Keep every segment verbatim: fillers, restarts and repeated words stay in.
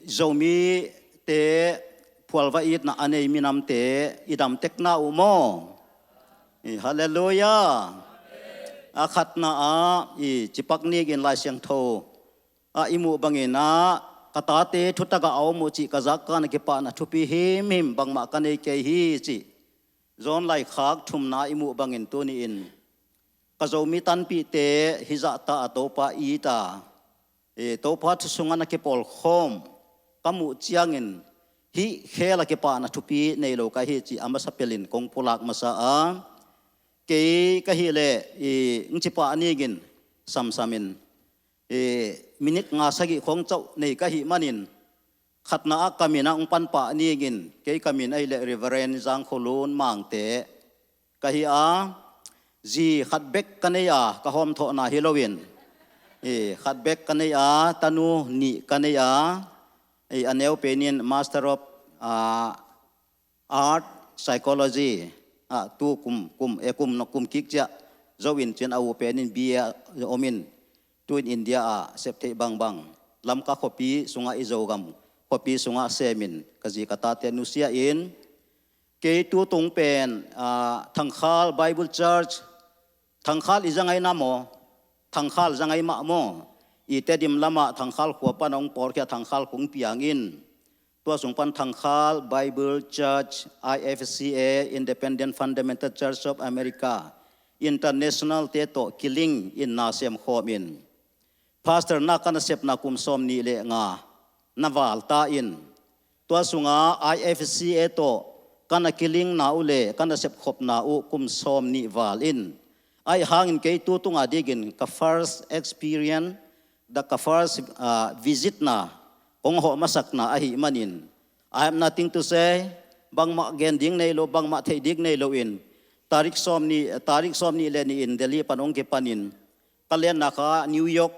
Zomite phualva itna a nei minamte i damtekna uh maw? Halleluiah. A khatna ah i cipak ning in Lai Siangtho ah i muh bangin ah ka tate thutak ah a om uh cih ka zak khan a kipahna thupi himhim bangmah ka nei kei hi cih John laikhak thumna ah i muh bangin tuni-in ka Zomi tanpihte hih zahta a Topa it a, Topa thu sungah na kipawlkhawm ka muh ciangin hih khel a kipahna thupi nei lo ka hi cih a masa pelin kong pulak masa a, kei ka hih leh hong cipah ningin samsamin minit nga sagih khawng cauh nei ka hih manin khatna ah ka min ah hong panpah ningin kei ka min ahih leh Reverend Zang Khua Lun Mangte ka hi a, zi khat bek ka nei a ka hawmthawhna hi loin khat bek ka nei a tanu nih ka nei a, a neu penin Master of Art Psychology ah tu kum kum e kum no kum kik ciah zo in cin a u penin B A om in tu in India ah sep theih bangbang Lamka khuapi sungah i Zogam khuapi sungah semin ka zi ka tate nusia in kei tu tung pen Thangkhal Bible Church Thangkhal i zangai na maw? Thangkhal zangai mah maw? I Tedim lamah Thangkhal khua pan hong pawlkhia Thangkhal kung piang in tua sung pan Thangkhal Bible Church, I F C A, Independent Fundamental Church of America International te tawh kiling in na semkhawm in Pastor na ka nasepna kum sawm nih le nga na val ta in tua sunga I F C A tawh ka na kilingna uh le ka nasepkhopna uh kum sawm nih val in ahi hangin kei tu tunga dingin ka first experience da ka first visit na kong hawh masakna ahih manin I have nothing to say. Bangmah gen ding nei lo bangmah theih ding nei lo in tarik sawm nih tarik sawm nih le nih in Delhi pan hong kipanin ka lenna kha New York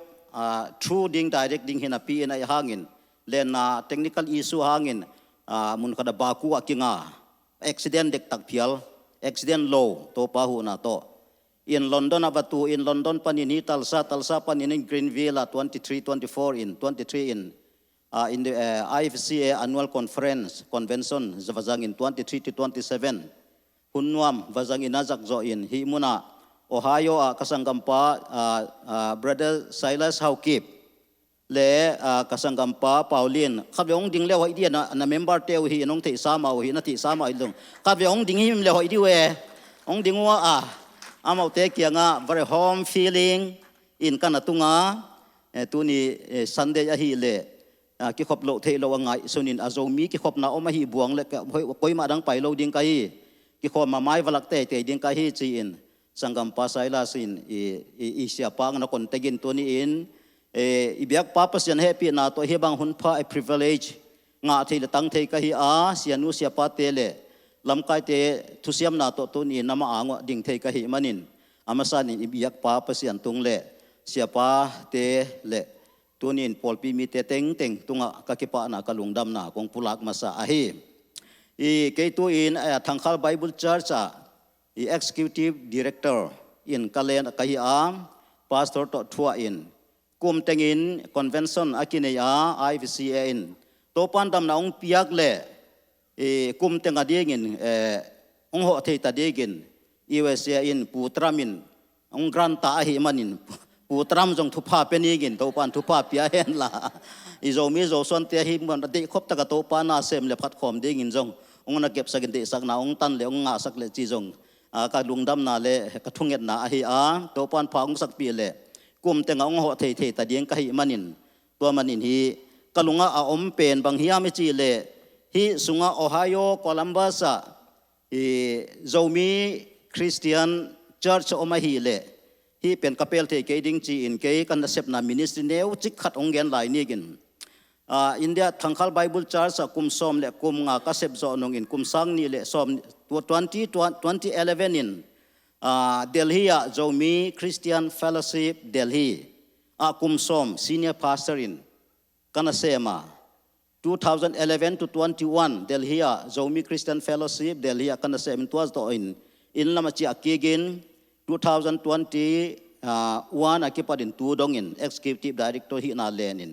through ding direct ding hi napi in ahi hangin lenna technical issue hangin mun khat a Baku ah kinga accident dektak phial accident lo Topa huhna tawh in London ah va tu in London panin hi Tulsa Tulsa panin in Greenville ah twenty three twenty four in twenty three in in the I F C A annual conference convention va zangin twenty three to twenty seven hun nuam va zangin a zak zawh in hih munah Ohio ah ka sanggampa Brother Silas Haukip le ka sanggampa Paulin khat ve hong ding le hoih dia na member te uh hi in hong theihsa mah uh hi na theihsa mah uh hi dong khat ve hong ding him le hoih di uh e hong ding uh a amaute kiangah very home feeling in ka na tunga tuni Sunday ahih leh kikhop loh theih loh a ngaihsun in a Zomi kikhopna om ahi buang le koimah dang pai lo ding ka hi kikhawm a mai valak teitei ding ka hi ci-in sanggampa Silas in i siapa na kon tegin tuni in i biakpa Pasian hehpihna tawh hih bang hun pha a privilege ngah thei le tang thei ka hi a sianu siapate le lamkaite thusiamna tawh tuni in amah angah ding thei ka hi manin a masa in i biakpa Pasian tung le siapate le tuni in pawlpi mite tengteng tungah ka kipahna ka lungdamna kong pulak masa ahi. I kei tu in Thangkhal Bible Church ah i executive director in ka len ka hi a pastor tawh thuah in kum tengin convention a kinei a I F C A in Topan damna hong piak le kum teng a dingin hong hawh thei ta dingin U S A in Pu Trump in hong grant ta ahih manin Pu Trump zong thupha pia ningin Topan thupha pia hen la i Zomi Zosuante ahi mun a deihkhop taka Topa na sem le phatkhawm dingin zong hong na kepsakin deihsakna hong tan le hong ngahsak le ci zong ka lungdamna le ka thungetna ahi a Topan pha hong sakpih le kum tengah hong hawh thei thei ta ding ka hih manin tua manin hi ka lungah a om pen bang hiam i cih leh hih sungah Ohio Columbus ah Zomi Christian Church a om ahih leh hih pen ka pel thei kei ding ci-in kei ka nasepna ministry neu cik khat hong gen lai ningin India Thangkhal Bible Church ah kum sawm le kum nga ka sep zawh nungin kum sang nih le sawm twenty twenty eleven in Delhi ah Zomi Christian Fellowship Delhi ah kum sawm senior pastor in ka na sem a two thousand eleven to twenty-one Delhi ah Zomi Christian Fellowship Delhi ah ka na sem in tua tawh in inn lam a ciah kik in two thousand twenty one a kipat in tu dongin executive director hihna len in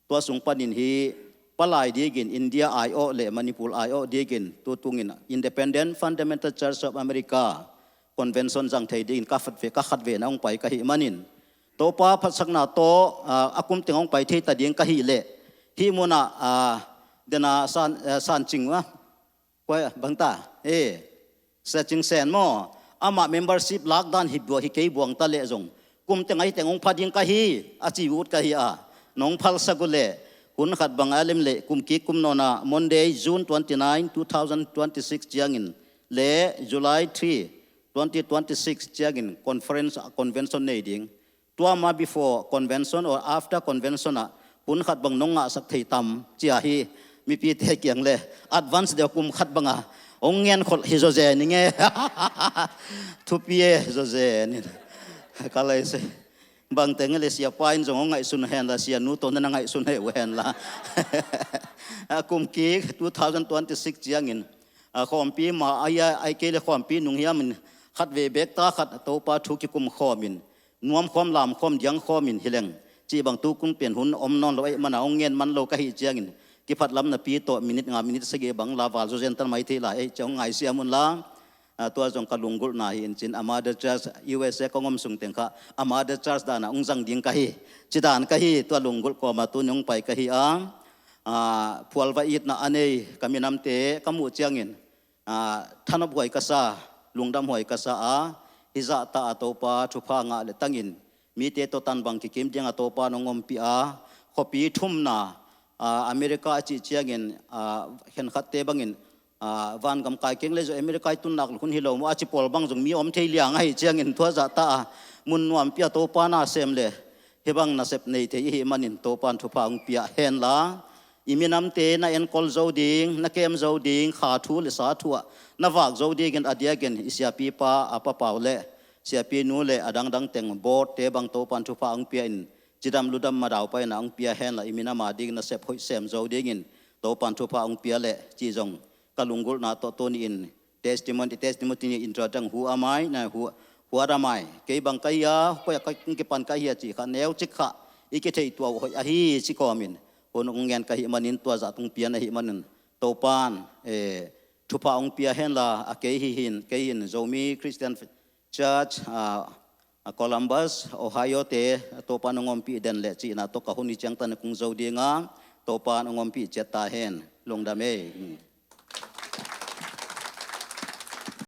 Tua sung panin hi palai digin India aiawh le Manipur aiawh digin tutungin Independent Fundamental Church of America convention zang thei dingin ka khatvei, ka khatvei na hong pai ka hih manin, Topa phatsakna tawh, ah, a kum teng hong pai thei ta ding ka hih leh, hih munah, ah, dena san, ah, san cing, ah, koi bang ta, eh, Sia Cing Sen maw? Amah membership lak dan hi buang, hi kei buang ta leh zong, kum teng ahi teng hong pha ding ka hi, a ci ut ka hi a, nong phalsak uh leh, hun khat bang a lem leh, kum kik kum nawn a, Monday, June twenty-nine, two thousand twenty-six ciangin le July three, twenty twenty-six ciangin conference, convention nei ding. Tua ma before convention or after convention ah hun khat bang nong ngahsak thei tam, ci a hi mipite kiang le advance deuh kum khat banga hong ngen khol hi zawzen i nge. Thupi e zawzen in. Ka lai se. Bang teng le sia pa in zong hong ngaihsun hen la, sia nu tawh na na ngaihsun hei uh hen la. A kum kik two thousand twenty-six ciangin, a khawmpi ma a ia, ai kei le khawmpi nung hiamin khatvei bek ta khat Topa thu kikum khawmin, nuam khawm, lam khawm, diang khawmin hi leng, cih bang tu kum pen hun om nawn lo ahih mana hong ngen man lo ka hih ciangin, kiphat lam napi tawh minute nga, minute sagih bang la val zawzen tan mai thei lai ahih ciang hong ngaisiam un la. Ah, tua zong ka lunggulhna hi in cin, a mother church U S A kong om sung teng kha a mother church dana hong zang ding ka hi, ci dan ka hi. Tua lunggulh kawma tuni hong pai ka hi a, ah, phual va itna a nei ka minamte ka muh ciangin, ah, thanop huai ka sa, lungdam huai ka sa a, hizah ta a Topa thupha ngah le tangin, mite tawh tan bang kikim ding a Topa nong ompih a, khuapi thumna, ah, America a cih ciangin, ah, khenkhatte bangin, ah, vangam kai keng le zong America i tun nak hun hi lo maw, a ci pawl bang zong mi om thei liang ahih ciangin tua zah ta a, mun nuampi a Topa na sem le, hih bang nasep nei thei i hih manin Topan thupha hong pia hen la. I minamte na enkol zo ding, na kem zo ding, kha thu le sa thu ah na vak zo dingin a diakin i siapipa a papau le siapinu le a dangdang teng board te bang Topan thupha hong pia in, cidam ludam madau paina hong pia hen la, i minam a ding nasep hoih sem zo dingin Topan thupha hong pia le, ci zong ka lunggulhna tawh tuni in testimony, testimony ni intro dang, who am I, na who, who am I? Kei bang ka hi a, koi a ka kipan ka hi a cih kha neu cik kha i kitheih tuah uh hoih ahi ci kawmin hun hong ngen ka hih manin tua zah tung pian ahih manin Topan, eh, thupha hong pia hen la, a kei hi hin, kei hin Zomi Christian Church, ah, a Columbus, Ohio te, Topan hong ompih den le cihna tawh ka hun hi ciangtan kung zo dinga, Topan hong ompih ciat ta hen. Lungdam ei.